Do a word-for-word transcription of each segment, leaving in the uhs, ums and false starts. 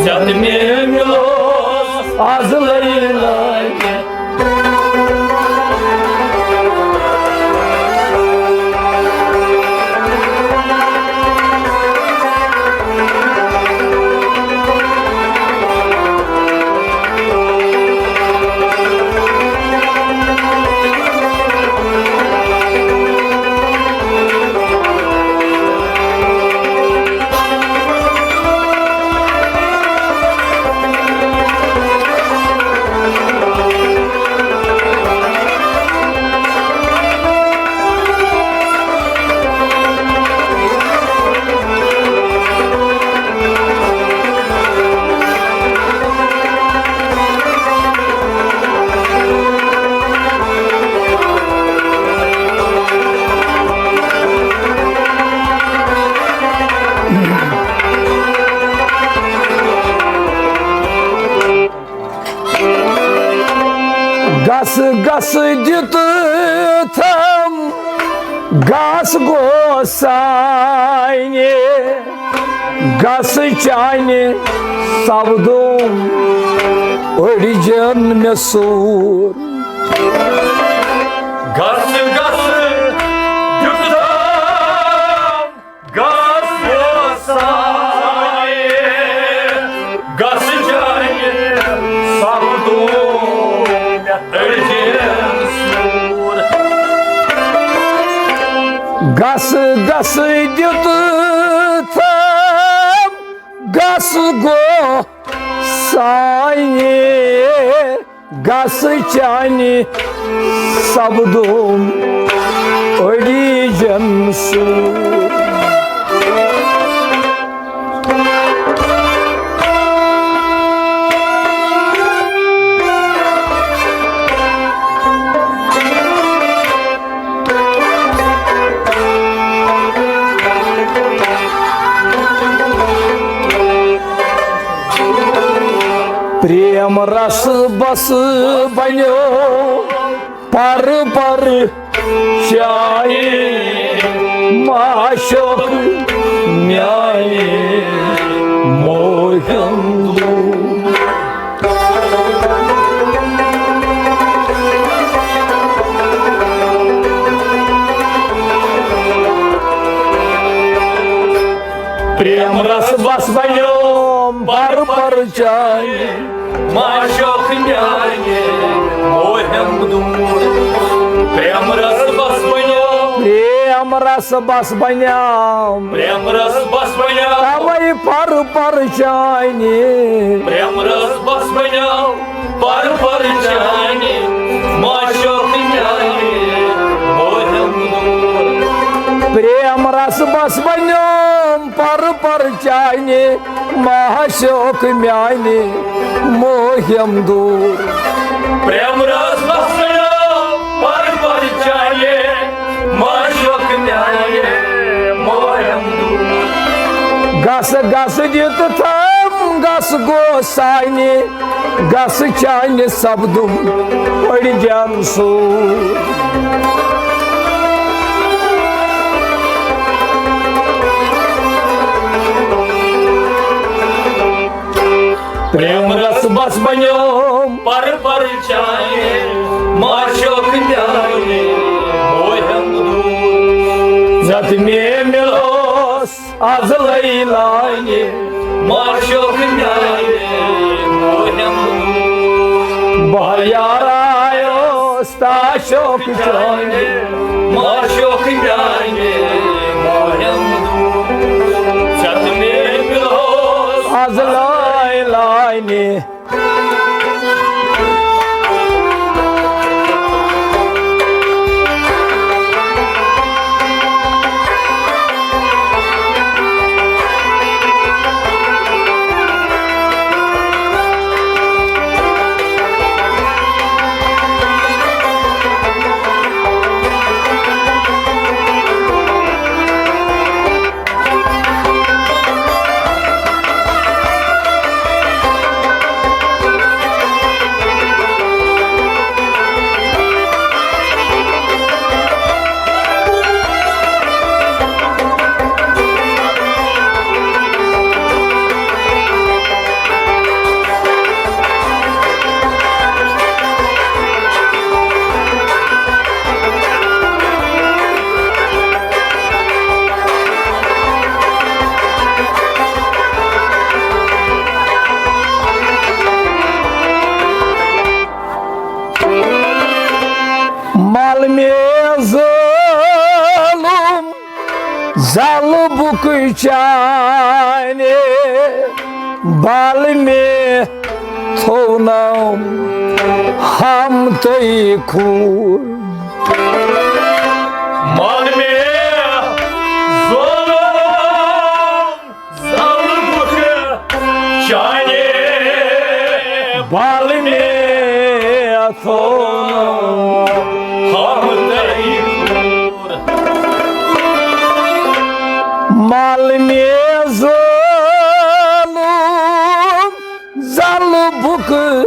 ژےٚ تہٕ مےٚ مِلوس از لٲنہِ لٲنہِ۔ گس گس دیُت تھم، گس گوسانہِ، گس چانہِ سپدُم أڑجن مےٚ سوٗر۔ گس گس دیُت تھم، گس گوسانہِ، گس چانہِ سپدُم أڑجن سوٗر۔ گس گس دیُت تھم، گس گوسانہِ، گس چانہِ سپدُم أڑجن سوٗر۔ پریم رس بس بنیو پر پر چانہِ معشوق میانہِ موہم دو۔ پریم رس بس بنیوم پر پر چانہِ معشوق میانہِ موہم دوٗر۔ پریم رس بس بنیوم۔ پریم رس بس بنیوم۔ پریم رس بس بنیوم۔ تمے پر پر چانہِ۔ پریم رس بس بنیوم۔ پر پر چانہِ معشوق میانہِ موہم دوٗر۔ پریم رس بس بنیوم پر پر چانہِ معشوق میانہِ موہم دوٗر۔ پریم رس بس بنیوم پر پر چانہِ معشوق میانہِ موہم دوٗر۔ گس گس دِتھ تھم گس گوسانہِ۔ گس چانہِ سپدُم أڑجن سوٗر۔ پریم رس بس بنیوم پر پر چانہِ معشوق میانہِ موہم دوٗر۔ زت مے مِلوس از لیلانہِ معشوق میانہِ موہم دوٗر۔ بہٕ یارا اوس تعشوق چانہِ معشوق میانہِ موہم دوٗر۔ زت مے مِلوس از لیلانہِ۔ زلہٕ بُکہٕ چانہِ بل مےٚ تھوونم ہمتٕے کھوٗر۔ مل مےٚ زولُم زلہٕ بُکہٕ چانہِ بل مےٚ تھوونم ہمتٕے کھوٗر۔ مل مےٚ زولُم زلہٕ بُکہٕ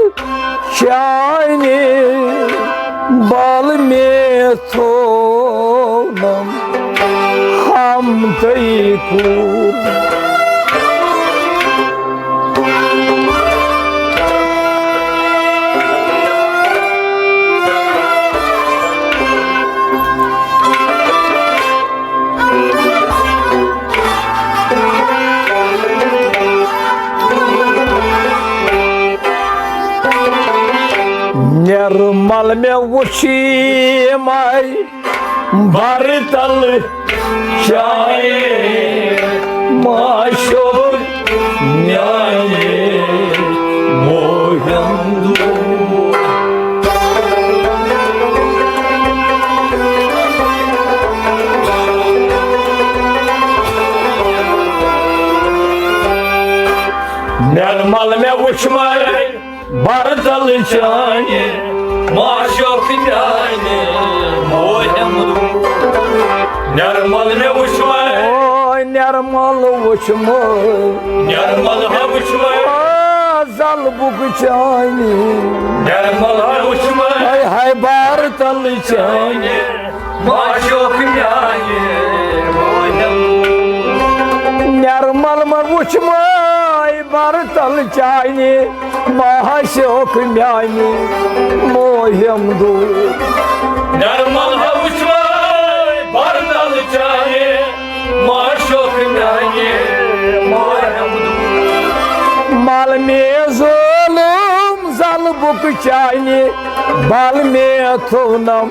چانہِ بل مےٚ تھوونم ہمتٕے کھوٗر۔ نِرمل مےٚ وُچھ یِمے بر تل چانہِ معشوق میانہِ موہم دور۔ نِرمل مےٚ وُچھ مے بر تل چانہِ معشوق میانہِ موہم دور۔ نِرمل مےٚ وُچھ مے۔ او نِرمل وُچھ مے۔ نِرمل ہا وُچھ مے۔ آ زلہٕ بُکہٕ چانہِ۔ نِرمل ہا وُچھ مے۔ ہاے ہاے بر تل چانہِ۔ معشوق میانہِ موہم۔ نِرمل مےٚ وُچھ مے بر تل چانہِ معشوق میانہِ موہم دور۔ نِرمل ہا وُچھ مے بر تل چانہِ معشوق میانہِ موہم دور۔ مل مےٚ زولُم زلہٕ بُکہٕ چانہِ بل مےٚ تھوونم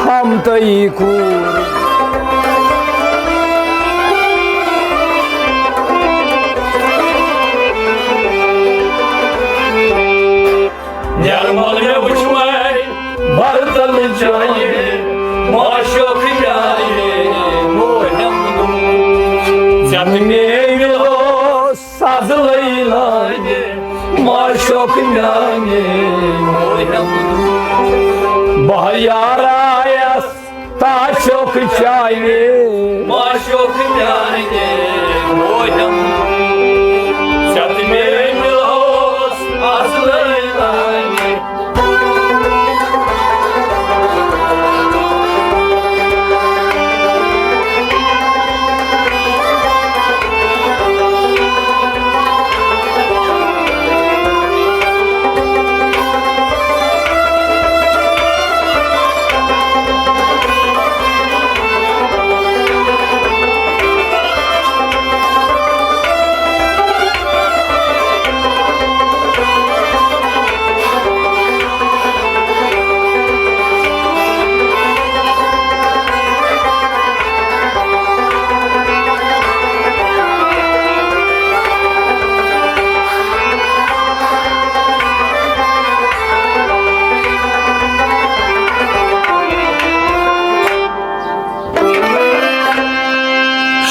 ہمتٕے کھوٗر۔ نِرمل مےٚ وُچھ مے بر تل چانہِ معشوق میانہِ موہم دور۔ ژےٚ تہٕ مےٚ مِلوس ساز لٲنہِ معشوق میانہِ موہم دور۔ بہٕ یار آیس تعشوق چانہِ معشوق میانہِ موہم دور۔ ژےٚ تہٕ مےٚ مِلوس ساز لٲنہِ۔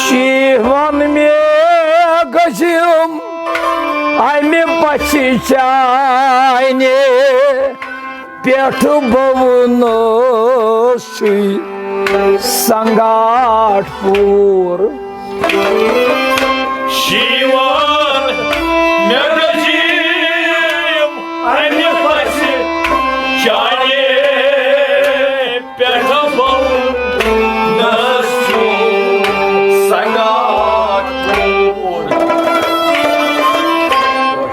شیٖہوان مےٚ گٔژھِم اَمہِ پَژھِ چانہِ پٮ۪ٹھ بوونہٕ سُے سنگاٹ پوٗر۔ شیٖہوان مےٚ گٔژھِم اَمہِ پَژھِ چانہِ پٮ۪ٹھ بوونہٕ سُے سنگاٹ پوٗر۔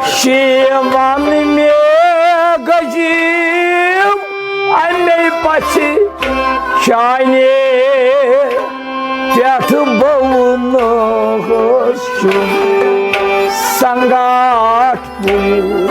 شیٖہوان مےٚ گٔژھِم اَمے پَژھِ چانہِ پٮ۪ٹھ بوونہٕ سُے سنگاٹ پوٗر۔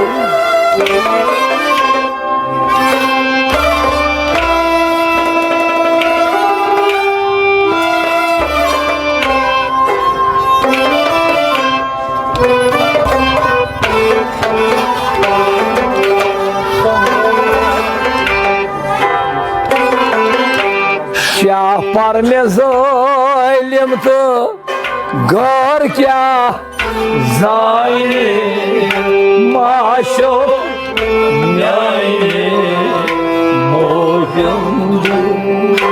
پر مےٚ ظٲلِم تہٕ غٲر کیٛاہ زانہِ معاشوق میانہِ موہِم دُو۔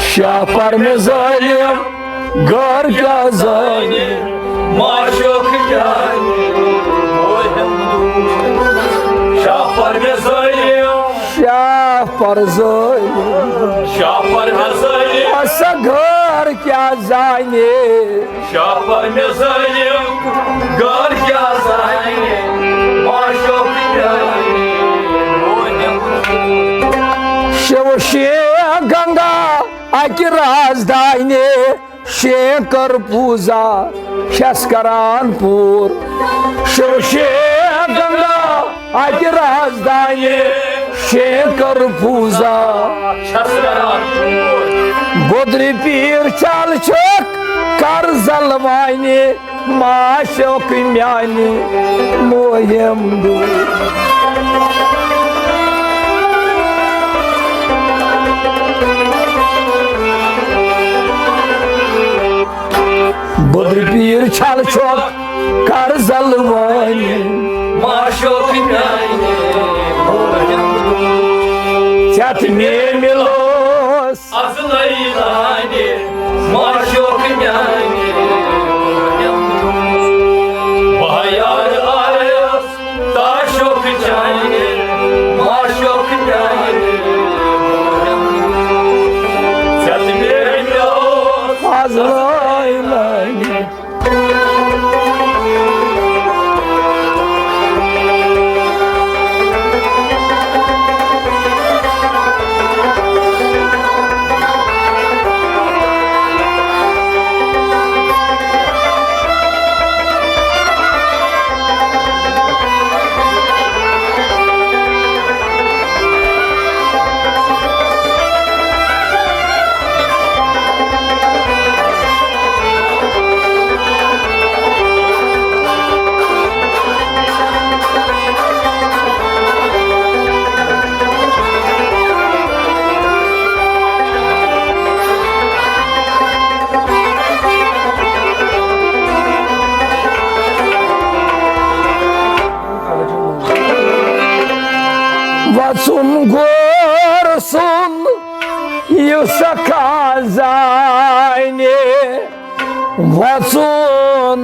شاہ پر مےٚ ظٲلِم غٲر کیٛاہ زانہِ معاشوق میانہِ موہِم دُو۔ شاہ پر مےٚ ظٲلِم۔ شاہ پر ظٲلِم۔ شاہ پر مےٚ ظٲلِم۔ ہسا غٲر کیٛاہ زانہِ۔ شاہ پر مےٚ ظٲلِم غٲر کیٛاہ زانہِ معاشوق میانہِ موہِم دُو۔ شیو شیخ گنگا اکہِ رازدانہِ شیخ کٔر پوٗزا چھَس کران پوٗر۔ شیو شیخ گنگا اکہِ رازدانہِ شیخ کٔر پوٗزا چھَس کران پوٗر۔ بودرِ پیٖر چل چھُکھ کر زلوانہِ معاشوق میانہِ موہِم دُو۔ بودرِ پیٖر چل چھُکھ کر زلوانہِ معاشوق میانہِ موہِم دُو۔ ژےٚ تہٕ مےٚ مِلوس از لٲلانہِ معاشوق میانہِ موہِم دُو۔ بہٕ یار آیس تعشوق چانہِ معاشوق میانہِ موہِم دُو۔ ژےٚ تہٕ مےٚ مِلوس از لٲلانہِ۔ وژُن گور سُنٛد یُس سکھا زانہِ، وژُن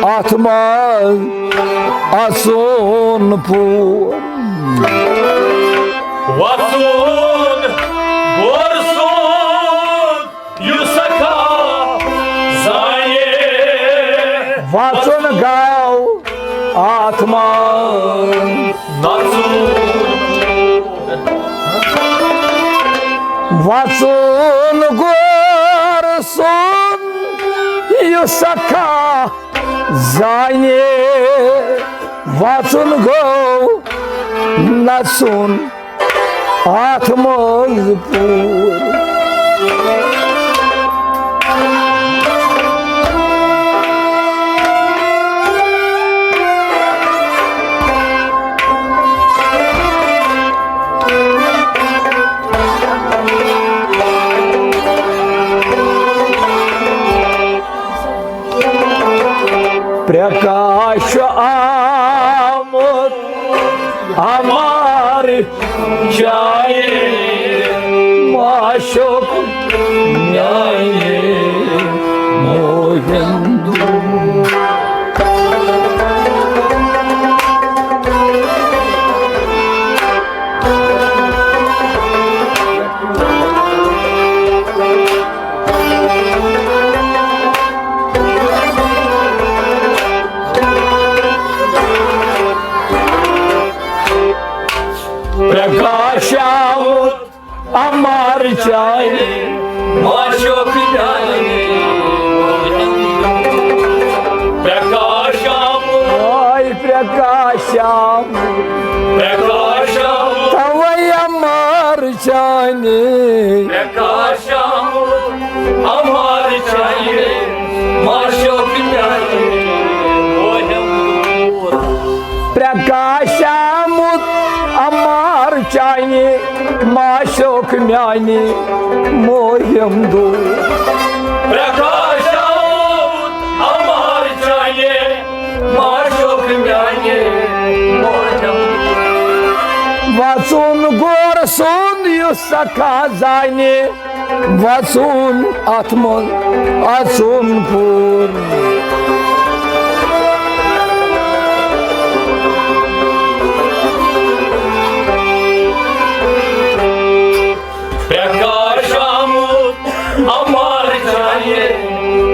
اتھ منٛز اژُن پوٗر۔ وژُن گور سُنٛد یُس سکھا زانہِ۔ وژُن گوٚو اتھ منٛز نژُن۔ وژُن گور سُنٛد یُس سکھا زانہِ۔ وژُن گوٚو نژُن اتھ منٛز پوٗر۔ پرکاش آمُت امر چاے معشوق میانہِ موہِم دُو۔ پرکاش آمُت امر چاے معشوق میانہِ۔ پرکاش آمُت۔ آے پرکاش آمُت۔ پرکاش آمُت۔ توے امر چانہِ۔ پرکاش آمُت۔ امر چاے معشوق میانہِ۔ پرکاش آمُت عمار چانہِ معشوق میانہِ مۄہم دوٗر۔ پرکاش آمُت عمار چانہِ معشوق میانہِ مۄہم دوٗر۔ وژُن گور سُنٛد یُس سکھا زانہِ، وژُن اتھ منٛز اژُن پوٗر۔ پرکاش آمُت عمار چانہِ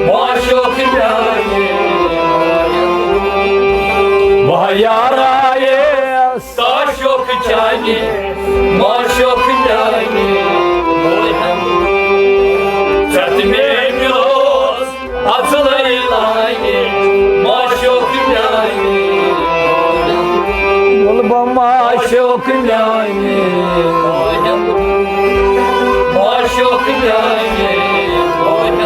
معشوق میانہِ۔ بہٕ یارایس تعشق چانہِ معشوق میانہِ۔ ژےٚ تہٕ مےٚ مِلوس اژلے لانہِ معشوق میانہِ۔ مُلبہ معشوق میانہِ۔ معشوق میانہِ۔